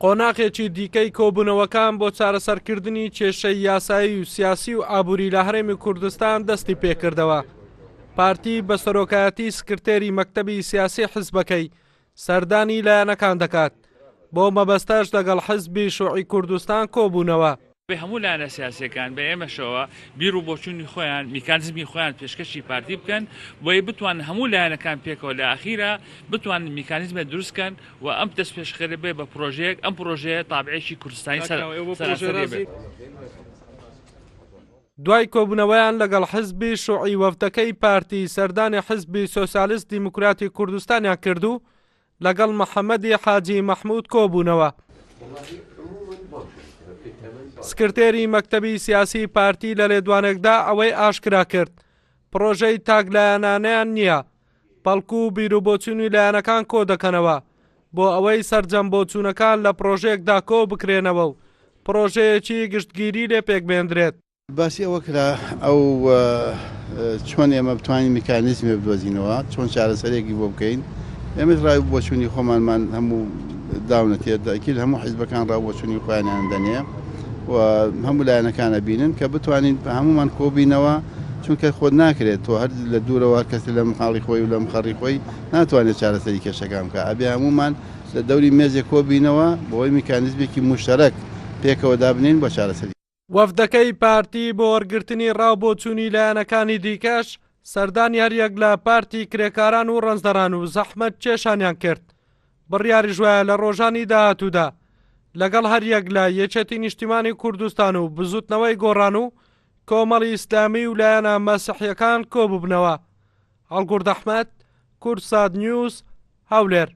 قۆناغێکی دیکەی کۆبوونەوەکان بۆ چارەسەرکردنی کێشەی یاسایی و سیاسی و ئابووری لە هەرێمی کوردستان دەستی پێکردەوە. پارتی بە سەرۆکایەتی سکرتێری مەکتەبی سیاسی حزبەکەی سەردانی لایەنەکان دەکات، بەو مەبەستەش لەگەڵ حزبی شوعی کوردستان کۆبوونەوە. بێ هەموو لایەنە سیاسیەکان بە ئێمەشەوە بیر و بۆچوونی خۆیان، میکانزمی خۆیان پێشکەشی پارتی بکەن، بۆیە بتوانن هەموو لایەنەکان پێکەوە لە ئاخیرا بتوانن میکانیزمێک دروست کەن و ئەم دەستپێشخەرە بێ بە پرۆژەیەک، ئەم پرۆژەیە تابعێکی کوردستانی سەرانسەری بێت. دوای کۆبوونەوەیان لەگەڵ حزبی شوعی وەفدەکەی پارتی سەردانی حزبی سۆسیالیست دیموکراتی کوردستانیان کرد و لەگەڵ محەمەدی حاجی مەحمود کۆبوونەوە. سکرتێری مەکتەبی سیاسی پارتی لە لێدوانێکدا ئەوەی ئاشکرا کرد پڕۆژەی تاکلایەنانەیان نییە، بەڵکو بیروبۆچوونی لایەنەکان کۆدەکەنەوە بۆ ئەوەی سەرجەم بۆچوونەکان لە پڕۆژەیەکدا کۆبکرێنەوە و پڕۆژەیەکی گشتگیری لێ پێکبێندرێت. باسی ئەوە کرا ئەو چۆن ئێمە بتوانین میکانیزمێ بدۆزینەوە، چۆن چارەسەرێکی بۆ بکەین. ئێمەش ڕای و بۆچوونی خۆمانمان هەموو داونەتێ، تەئکید هەموو حیزبەکان ڕا و بۆچوونی خۆیانیان دەنێ و هەموو لایەنەکان ئەبینن کە بتوانین هەموومان کۆبینەوە، چونکە خۆت ناکرێت تۆ هەر لە دوورەوە هەر کەسێ لە ماڵی خۆی و لە مقەڕی خۆی ناتوانێت چارەسەری کێشەکان بکا، ئەبێ هەموومان لە دەوری مێزێک کۆبینەوە بۆی میکانیزمێکی موشتەرەک پێکەوە دابنێین بۆ چارەسەری. وەفدەکەی پارتی بۆ وەرگرتنی ڕا و بۆچوونی لایەنەکانی دیکەش سەردانی هەریەک لە پارتی کرێکاران و ڕەنجدەران و زەحمەتکێشانیان کرد، بڕیاریش وایە لە ڕۆژانی داهاتوودا لەگەڵ هەریەک لە یەکێتی نیشتیمانی کوردستان و بزوتنەوەی گۆڕان و کۆمەڵی ئیسلامی و لایەنە مەسیحیەکان کۆببنەوە. هەڵگورد ئەحمەد، کوردسات نیوز، هەولێر.